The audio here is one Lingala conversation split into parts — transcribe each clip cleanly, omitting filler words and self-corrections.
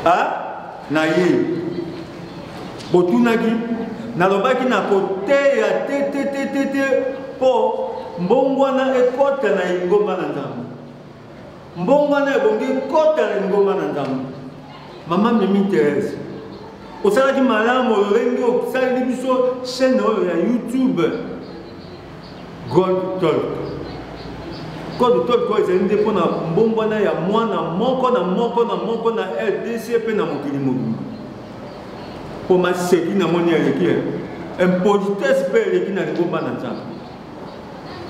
Ah, na ye botunaki nalobaki na koteya te te te te te mpo mbongwana ekota na lingomba na Nzambe. Mbongwana ebongi ekota na lingomba na Nzambe. Mama Mimi Therese, osalaki malamu lolenge osaleli biso chaîne oyo ya YouTube God Talk. God Talk oyo ezali nde mpo na mbongwana ya mwana moko na moko na moko na RDC mpe na mokili mobimba. Mpo maseki namoni eleki impolitesse mpe eleki na lingomba na Nzambe.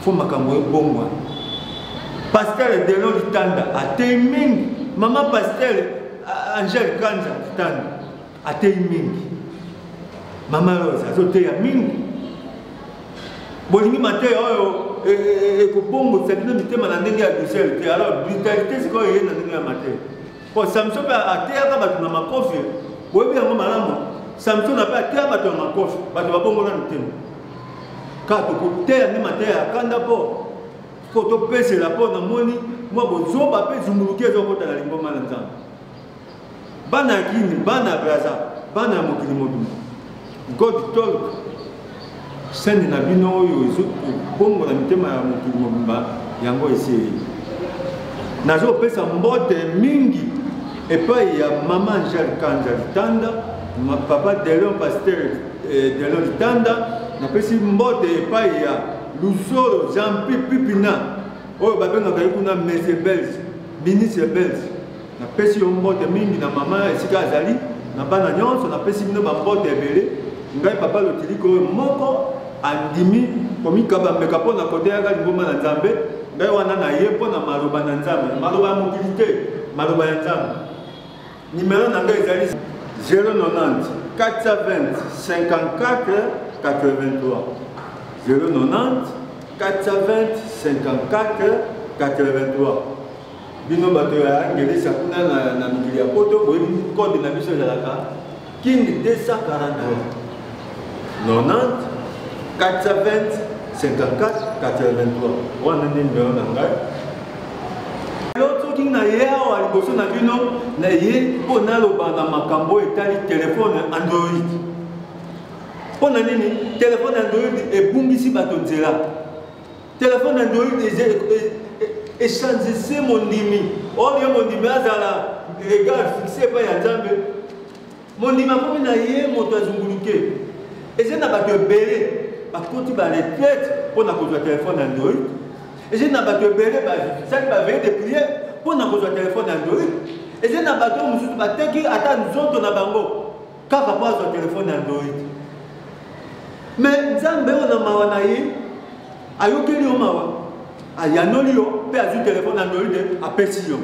Fo makambo ebongwana. Pasteur Delon Litanda ateyi mingi. Mama Pasteur Angèle Kanza Litanda ateyi mingi. Mama Rose azoteya mingi. Bolingi mateya oyo e, e, e, ekobongisa bino mitema na ndenge ya douceur te. Alors brutalité sikoyo eye na ndenge ya mateya. Po Samson mpe ateyaka bato na makofi, boyebi yango malamu. Samson mpe ateya bato na makofi, bato babongola mitema. Kaka tokoteya nde mateya ya kanda mpo mpo topesela mpo namoni mwa bozoba mpe zunguluki ezokota na lingomba na Nzambe. Bana ya Kini, bana ya Brazza, bana ya mokili mobimba, God Talk chaîne na bino oyo ezokobongola mitema ya mokili mobimba yango esi eyei. Nazopesa mbote mingi epai ya mama Angèle Kanza Litanda, papa Delon Pasteur eh, Delon Litanda, napesi mbote epai ya Lusolo Jean-Pi Pipina oyo babengaka ye kuna Monsieur Belge, ministre Belge. Napesi yo mbote mingi na mama esika azali na bana nyonso, napesi bino bambote ebele. Ngai papa Lotiliko oyo moko andimi komikaba mbeka mpo na koteyaka lingomba na Nzambe, ngai wana na ye mpo na maloba na Nzambe, maloba ya mokili te, maloba ya Nzambe. Nimero na ngai ezali 090 420 54 83 090 420 54 83. Bino bato ya Angelesa kuna na, na mikili ya poto boyebi code na biso ezalaka King 243 90 420 54 83 wana nde nimero na ngai. Lelo soki naye awa liboso na bino naye mpo naloba na makambo oyo etali telefone Android. Mpo na nini telefone Android ebungisi bato nzela? Telefone Android echangese mondimi. Or ye mondimi azala regard fixe epai ya Nzambe. Mondimi akomi na ye moto azunguluke. Eza na bato ebele bakoti ba retraite mpo na kozwa telefone Android. Eza na bato ebele basali ba veille de prière mpo na kozwa telefone Android. Eza na bato mosusu bateki ata nzoto na bango kaka mpo azwa telefone Android. Mais Nzambe oyo na mawa na ye ayokeli yo mawa, ayanoli yo mpe azwi telefone Android apesi yo.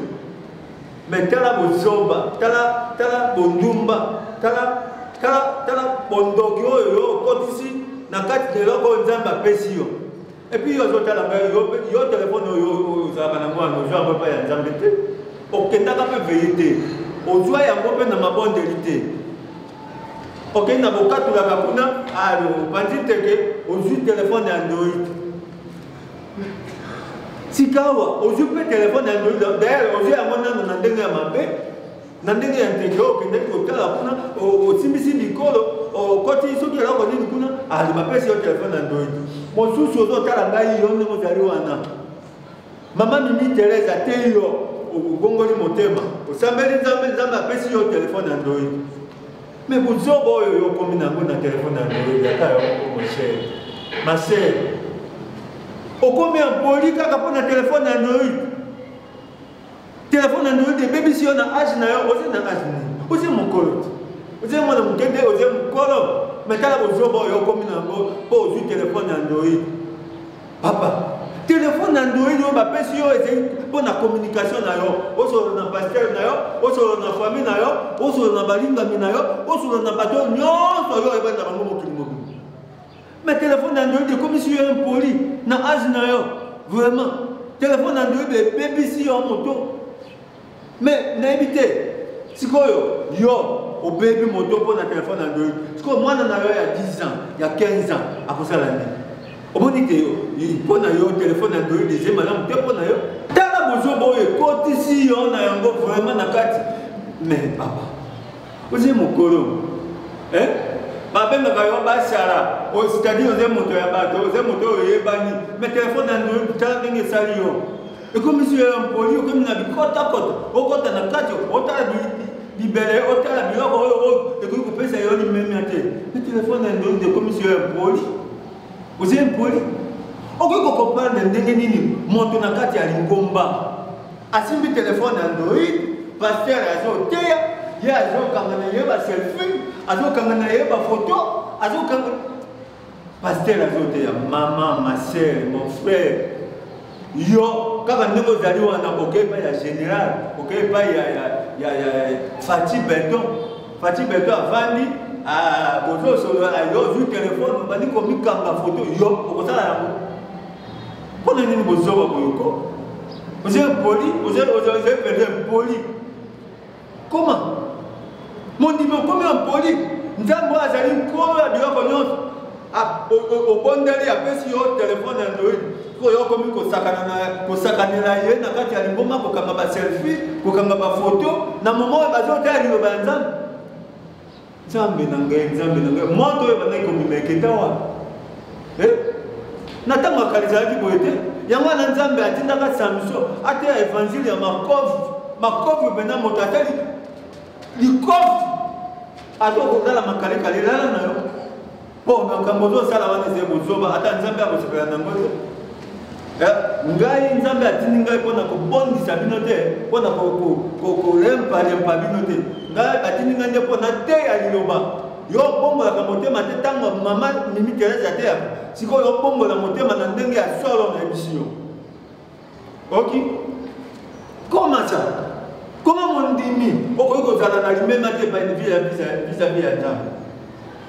Mais tala bozoba, tala tala bondumba, tala tala tala bondoki oyo yo okotisi na kati na eloko oyo Nzambe apesi yo. Et puis yo ozotala ngai yo, yo telefone oyo ozalaka nango wana ozwa yango epai ya Nzambe te, okendaka mpe veye te, ozwa yango mpe na mabondeli te. Okei na bokatulaka kuna, alo opanzi teke, ozwi telefone ya Android. Sikawa ozwi mpe telefone ya Android, d'ailleurs ozwi yango nano na ndenge ya mabe, na ndenge ya nteke oyo okendaki kotala kuna, osimbisi bikolo, okoti soki eloko nini kuna, alo bapesi yo telefone ya Android. Mosusu ozotala ngai yo ndenge ozali wana. Mama Mimi Therese ateyi yo, obongoli motema, osambeli Nzambe, Nzambe apesi yo telefone Android. Mais bozoba oyo yo okomi na yango na telefone Android, ata yo moko mon cher, ma sœur, okomi impoli kaka mpo na telefone Android. Telefone Android ebebisi yo na age na yo, oza na age nini? Oza mokolo te, oza mwana moke te, oza mokolo. Mais tala bozoba oyo okomi na yango mpo ozwi telefone Android. Papa, telefone Android oyo bapesi yo ezali mpo na communication na yo, osolola na pasteur na yo, osolola na famille na yo, osolola na balingami na yo, osolola na bato nyonso oyo oyebani na bango mokili mobimba. Mais telefone Android ekomisi yo impoli na age na yo, vraiment. Telefone Android ebebisi yo moto. Mais nayebi te sikoyo yo obebi moto mpo na telefone Android, sikoyo mwana na yo ya 10 ans ya 15 ans akosala nini? Omoni te mpo na yo telefone Android eze malamu te mpo na yo. Tala bozoba oyo yo na yango vraiment na kati. Mais papa, ozi mokolo eh? Babengaka yo basala, c'est-à-dire oza moto ya bato, oza moto oyo oyebani, mais telefone ya Android, tala ndenge esali yo, ekomisi yo ya mpoli, okomi na bikotakota, okota na kati, otala libele, otala biloko oyo ekoki kopesa yo limemia te. Mais telefone ya Android ekomisi yo ya mpoli, oza mpoli. Okoki kocomprendre ndenge nini moto na kati ya lingomba asimbi telefone ya Android, pasteur azoteya, ye azokanga na ye baselfie, azokanga na ye bafoto, azokanga pasteur azoteya. Mama, ma sœur, mon frère, yo kaka ndenge ozali wana, okei epai ya général, okei epai ya Fatshi Béton. Fatshi Béton avandi, bozosolola, yo ozwi telefone, obandi komikanga foto. Yo okosala yango mpona nini? Bozoba boyoko, oza impoli, oza mpenza impoli. Koma mondimi okomi impoli. Nzambe oyo azali nkolo ya biloko nyonso, obondeli, apesi yo telefone Android, oyo okomi kosakanela ye na kati ya lingomba, kokanga baselfie, kokanga bafoto na moma oyo bazotala liloba ya Nzambe. Nzambe na ngai, Nzambe na ngai, moto oyo ebandaki komima ekenda wapi? Na ntango ya kala ezalaki boye te. Yango wana Nzambe atindaka Samson ateya évangile ya makofi, makofi mpenza. Moto atali likofi, azokozala makalekale, lala na yo, mpo makambo ozosala wana eza bozoba, ata Nzambe akosepela nango te. Ngai, Nzambe atindi ngai mpona kobondisa bino te, mpona kolempalempa bino te. Ngai batindi ngai nde mpona teya liloba. Yo obongolaka motema te ntango mama Mimi Therese ateyaka. Sikoyo obongola motema na ndenge ya solo, nayebisi yo. Oki comment ça? Comment mondimi okoki kozala na limema te vis-à-vis ya Nzambe?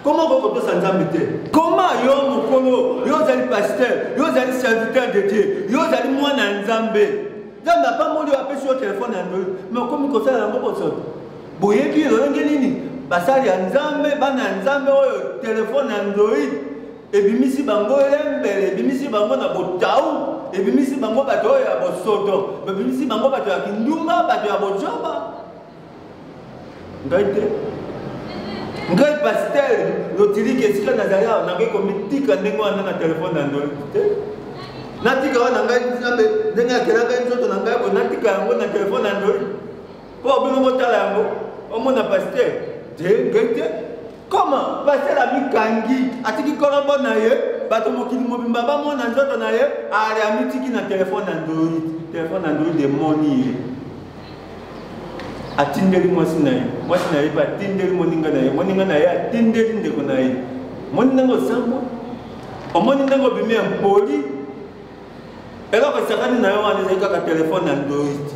Comment okoki kotosa Nzambe te? Comment yo mokolo, yo ozali pasteur, yo ozali serviteur de Dieu, yo ozali mwana ya Nzambe, Nzambe apamboli yo, apesi yo telefone ya Android, mais okomi kosala yango bosoto? Boyebi lolenge nini basali ya Nzambe, bana ya Nzambe oyo telefone ya Android ebimisi bango lembele, ebimisi bango na botau, ebimisi bango bato oyo ya bosoto, ebimisi bango bato ya kindumba, bato ya bozoba? Ngai te, ngai pasteur Lotiliki, esika nazali awa, nakoki komitika ndenge wana na telefone na Android te. Natika wana ngai, Nzambe ndenge akela ngai, nzoto na ngai boye, natika yango na telefone na Android mpo bino botala yango, omona pasteur te? Ngai te. Comment pasteur amikangi, atiki kolombo na ye, bato mokili mobimba bamona nzoto na ye, ale amitiki na telefone Android? Telefone Android emoni ye, atindeli mwasi na ye, mwasi na ye mpe atindeli moninga na ye, moninga na ye atindeli ndeko na ye. Omoni ndenge osambwa, omoni ndenge obimi impoli. Eloko esakani na yo wana ezali kaka telefone ya Android,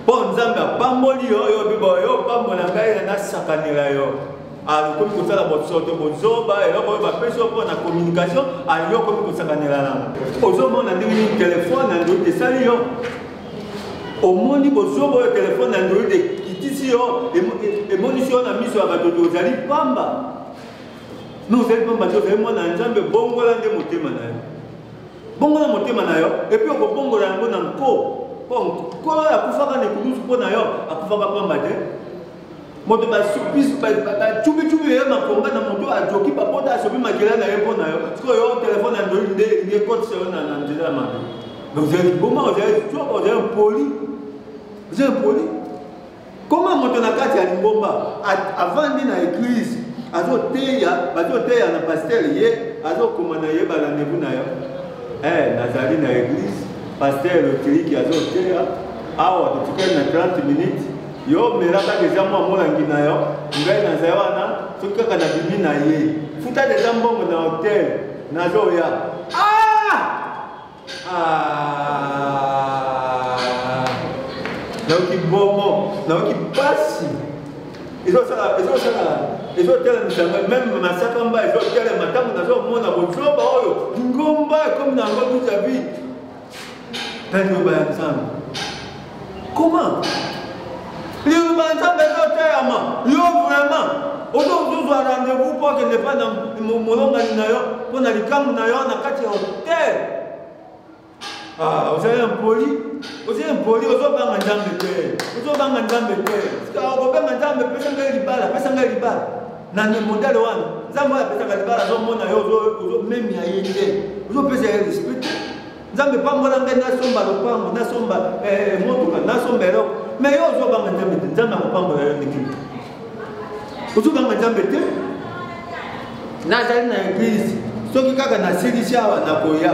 mpo Nzambe apamboli yo, oyo bibo yo opambola ngai, nasakanela yo. Alokomi kosala bosoto, bozoba. Eloko oyo bapesi yo mpo na communication, ayo okomi kosakanela nango. Ozomona ndenge nini telefone Android esali yo? Omoni bozoba oyo telefone Android ekitisi yo, emonisi yo na miso ya bato? Ozali pamba, mais ozali pamba te, ozali mwana ya Nzambe. Bongola nde motema na yo, bongola motema na yo, et puis okobongola yango na nko, mpo Nkolo oyo akufaka na ekulusu mpo na yo akufaka pamba te. Moto bacubicubi ye makonga na moto, ajoki babota, asopi makila na ye mpo na yo. Sikoyo yo telefone ya Android nde elingi ekotisa yo na nzela ya mabe. Ozali liboma, ozali zoba, ozali impoli, ozali impoli. Koma moto na kati ya lingomba avandi na église, azoteya, bazoteya na pasteur, ye azokoma na ye barendez-vous na yo. Nazali na église, pasteur Lotiliki azoteya awa, totikali na 30 minutes, yo melaka deja mwa molangi na yo, ngai nazali wana, soki kaka nabimi na ye, futa deja mbongo na hotel, nazoya. Ah! Ah! Nayoki bomo, nayoki pasi, ezosala ezotelemisa ngai, même masaka mba ezotelema ntango nazomona bozoba oyo lingomba ekomi na yango vis-à-vis na liloba ya Nzambe. Comment liloba ya Nzambe ezoteyama, yo vraiment ozozwa rendez-vous mpo akende mpa na molongani na yo mpo na likambo na yo na kati ya hotel? Ah, ozali impoli, ozali impoli, ozobanga Nzambe te, ozobanga Nzambe te. Okobenga Nzambe, pesa ngai libala, pesa ngai libala. Na modèle wana, Nzambe oyo apesaka libala azomona yo, ozomemia ye te, ozopesa ye respect te. Nzambe pambola ngai nasomba lopango, nasomba eh, motuka, nasomba eloko. Mais yo ozobanga Nzambe te, Nzambe akopambola yo ndenge nini? Ozobanga Nzambe te? Nazali na eglise, soki kaka nasilisi awa nakoya.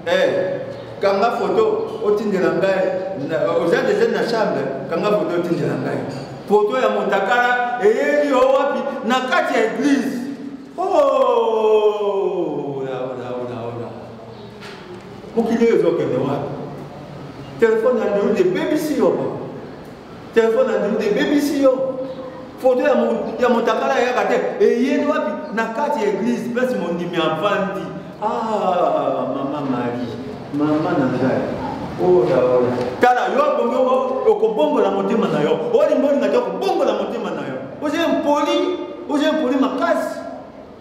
Eh, kanga foto otindela ngai, oza deja na chambre, kanga foto otindela ngai. Foto ya motakala eyeli yo wapi? Na kati ya eglise. Oh, ola, ola, ola, ola. Mokili oyo ezokende wapi? Telefone ya Android ebebisi yo ba. Telefone ya Android ebebisi yo. Foto ya, ya motakala eyaka te, eyeli wapi? Na kati ya eglise, place mondimi avandi. Ah, mama Marie, mama na ngai. Ola, ola. Tala yo bongi okobongola motema na yo. Olingi olinga te okobongola motema na yo. Oza impoli, oza impoli makasi.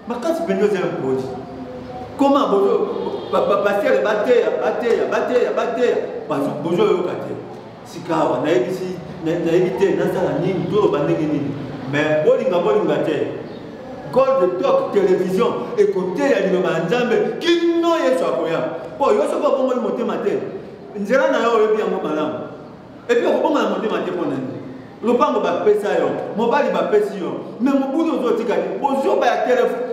Makasi mpenza oza impoli. Koma bozo bapastere bateya, bateya, bateya, bateya, bozoyoka te. Sikawa nayebisi nayebi te nasala nini toloba ndenge nini mais bolinga bolinga te Gold Talk Television ekoteya liloba ya Nzambe kino Yesu akoya. Mpo yo soki obongoli motema te, nzela na yo oyebi yango malamu. Epuis okobongola motema te mpo na nini? Lopango bapesa yo, mobali bapesi yo, me mobulu ozotika te, bozoba ya telefone.